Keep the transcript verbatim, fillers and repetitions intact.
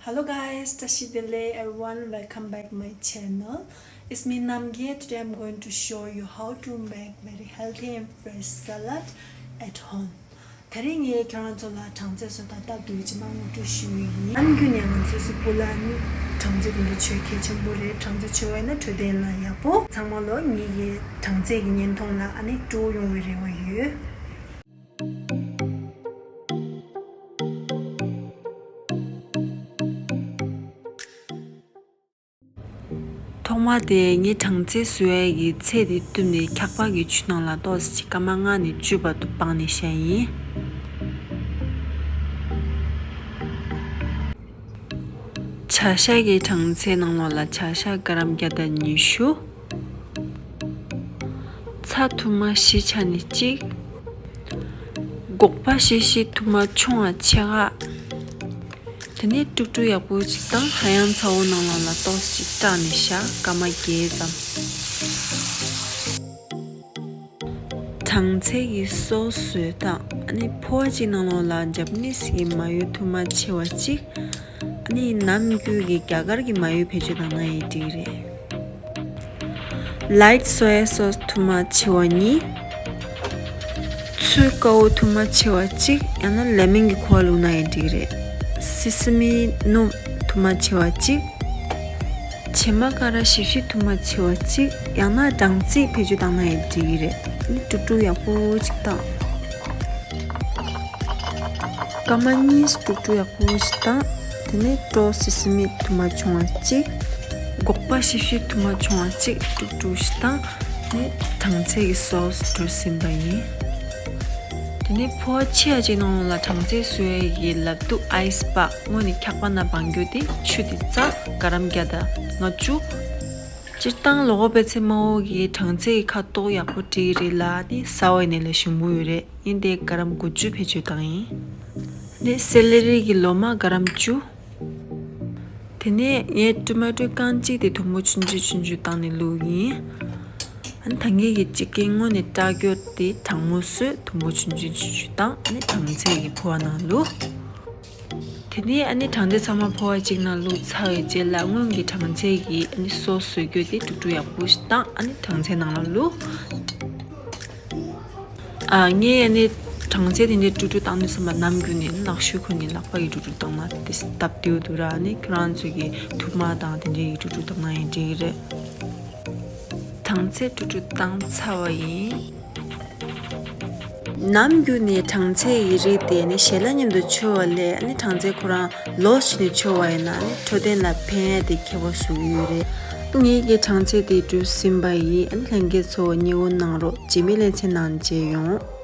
Hello guys, Tashi Delek everyone, welcome back my channel. It's me Namgay. Today I'm going to show you how to make very healthy and fresh salad at home. དེ་རིང་ངས་ཁྱེད་རང་ཚོ་ལ་སྦྲང་རྩི་བཟོ་སྟངས་སྟབས་བདེ་བའི་ཅིག་མར་ངོ་སྤྲོད་ཞུ་ཡི་ཡིན། ནམ་རྒྱུན་ནས་ང་ཚོའི་སུ་པུ་ལ་ནི་སྦྲང་རྩི་དེ་འདྲ་མཆོད་གལ་ཆེན་པོ་རེད། སྦྲང་རྩི་མཆོད་པ་ཡིན་ན་འཕྲོད་བསྟེན་ལ་ཡག་པོ། ཚང་མ་ལོ་ངེད་ཀྱི་སྦྲང་རྩི་གི་བརྙན་ཐུང་ལ་ཨ་ནི་སྤྲོ་ཡོང་བའི་རེ་བ་ཡོད། ཐོག་མ་དེ་ངས་སྦྲང་རྩི་བཟོ་ཡས་ཀྱི་ཚད་དེ་བཏུབ་ནས་འཁྱག་པ་གི་ཆུ་ནང་ལ་ཏོག་ཙམ་ཅིག་སྐར་མ་ལྔ་ནས་བཅུ་བར་དུ་སྤངས་ནས་བཞག་ཡིན། བྱ་ཤ་གི་སྦྲང་རྩི་ནང་ལོགས་ལ་བྱ་ཤ་ག་རམ་བརྒྱ་དང་ཉི་ཤུ། ཚྭ་ཐུར་མ་བཞི་ཆ་ནས་གཅིག་སྒོག་པ་བཞི་བཞི་ཐུར་མ་ཆུང་བ་ཕྱེད་ཀ། དེ་ནས་དཀྲུག་དཀྲུག་ཡག་པོ་ཅིག་དང་། ཧ་ཡང་ཚ་བོ་ནང་ལོགས་ལ་ཏོག་ཙམ་ཅིག་བཀྲག་ནས་བཞག་སྐར་མ་བརྒྱད་ཙམ། སྦྲང་རྩི་གི་སོ་སི་བཟོ་སྟངས། ཨ་ནི་ཕོར་པ་གཅིག་ནང་ལོགས་ལ་ཇ་པ་ནིས་གི་མ་ཡོ་ཐུར་མ་ཕྱེད་ཀ་གཅིག་ཨ་ནི་ནམ་རྒྱུན་གྱི་རྒྱ་གར་གྱི་མ་ཡོ་བེད་སྤྱོད་བཏང་ན་ཡང་འགྲིག་གི་རེད། ལའིཊ་སོ་ཡ་སོ་སི་ཐུར་མ་ཕྱེད་ཀ་གཉིས། ཚོས་ཀ་བོ་ཐུར་མ་ཕྱེད་ཀ་གཅིག་ཡང་ན་ལེ་མོན་གྱི་ཁུ་བ་བླུགས་ན་ཡང་འགྲིག་གི་རེད། སི་སི་མི་སྣུམ་ཐུར་མ་ཕྱེད་ཀ་གཅིག་བྱེ་མ་ཀ་ར་བཞི་བཅུ་ཐུར་མ་ཕྱེད་ཀ་གཅིག་ཡང་ན་སྦྲང་རྩི་བེད་སྤྱོད་བཏང་ན་ཡང་འགྲིག་གི་རེད། ཨ་ནི་དཀྲུག་དཀྲུག་ཡག་པོ་ཅིག་བཏང་། སྐར་མ་གཉིས་དཀྲུག་དཀྲུག་ཡག་པོ་ཞིག་བཏང་། དེ་ནས་ཀྲོ་སི་སི་མི་ཐུར་མ་ཆུང་བ་གཅིག་སྒོག་པ་ཞིབ་ཞིབ་ཐུར་མ་ཆུང་བ་གཅིག་དཀྲུག་དཀྲུག་ཞིག་བཏང་། དེ་ནས་སྦྲང་རྩི་གི་སོ་སི་འགྲོ་ཟིན་པ་ཡིན། དེ་ནས་ཕོར་པ་ཆེ་བ་གཅིག་ནང་ལ་སྦྲང་རྩི་བཟོ་ཡས་ཀྱི་ལབ་དུ་ཨའི་སི་པག་སྔོན་ནས་འཁྱག་པ་ནང་སྦང་རྒྱུ་དེ་ཆུ་དེ་བཙགས་ག་རམ་བརྒྱ་དང་ལྔ་བཅུ། སྤྱིར་བཏང་ལོ་གོ་པད་ཚལ་དམར་པོ་གི་སྦྲང་རྩི་གི་ཁ་དོག་ཡག་པོ་འགྲིག་གི་རེད་ལ། ནི་ཟ་བ་ཡིན་ནའི་ལ་ཞིམ་པོ་ཡོད་རེད། ཡིན་ཏེ་ག་རམ་དགུ་བཅུ་བེད་སྤྱོད་བཏང་ཡིན། ནི་སེ་ལེ་རི་གི་ལོ་མ་ག་རམ་བཅུ། དེ་ནས་ངས་ཊོ་མ་ཊོ་རྐང་གཅིག་དེ་དུམ་བུ་ཆུང་ཆུང་ཆུང་ཆུང་བཏང་ནས་བླུགས་ཡིན། ཨ་ནི་ད་ངས་ཀྱི་ཅི་ཀིན་སྔོན་ནས་སྐྲག་རྒྱུ་དེ་གྲང་མོ་བཟོས་དུམ་བུ་ཆུང་ཆུང་ཆུང་ཆུང་བཏང་། ཨ་ནི་སྦྲང་རྩི་གི་ཕོར་པ་ནང་བླུགས། དེ་ནས་ཨ་ནི་སྦྲང་རྩི་ཚང་མ་ཕོར་པ་གཅིག་ནང་བླུགས་ཚར་བའི་རྗེས་ལ་སྔོན་གྱི་སྦྲང་རྩི་གི་ཨ་ནི་སོ་སི་བཟོ་རྒྱུ་དེ་དཀྲུག་དཀྲུག་ཡག་པོ་ཞིག་བཏང་། ཨ་ནི་སྦྲང་རྩི་ནང་ལ་བླུགས། ཨ་ངས་ཨ་ནི་སྦྲང་རྩི་དེ་འདྲའི་དཀྲུག་དཀྲུག་བཏང་དུས་ཙམ་པ་ནམ་རྒྱུན་ནས་ལག་ཤུབས་ཁུར་ནས་ལག་པ་ཡིས་དཀྲུག་དཀྲུག་བཏང་ན་དེ་སྟབས་བདེ་པོ་འདུག་ར། ཨ་ནི་ཁྱོད་རང་ཚོ་གི་ཐུར་མ་དང་དེ་འདྲའི་ཡིས་དཀྲུག་དཀྲུག་བཏང་ན་ཡང་འགྲིག་གི་རེད། སྦྲང་རྩི་དཀྲུག་དཀྲུག་བཏང་ཚར་བ་ཡིན། ནམ་རྒྱུན་ནས་སྦྲང་རྩི་ཡི་རིགས་དེ་ནི་ཞལ་ལག་མཉམ་དུ་མཆོད་པ་ལས། ཨ་ནི་སྦྲང་རྩི་ཁོ་རང་ལོ་བྱས་ནས་མཆོད་པ་ཡིན་ན་ཨ་ནི་འཕྲོད་བསྟེན་ལ་ཕན་ཡ་དེ་ཁྱད་པར་བཟོ་གི་ཡོད་རེད། ངེད་ཀྱི་སྦྲང་རྩི་དེ་དཀྲུགས་ཟིན་པ་ཡིན། ཨ་ནི་ལྷན་རྒྱས་ཚོ་མཉེས་པོ་གནང་རོགས། རྗེས་མའི་ལེ་ཚན་ནང་མཇལ་ཡོང་།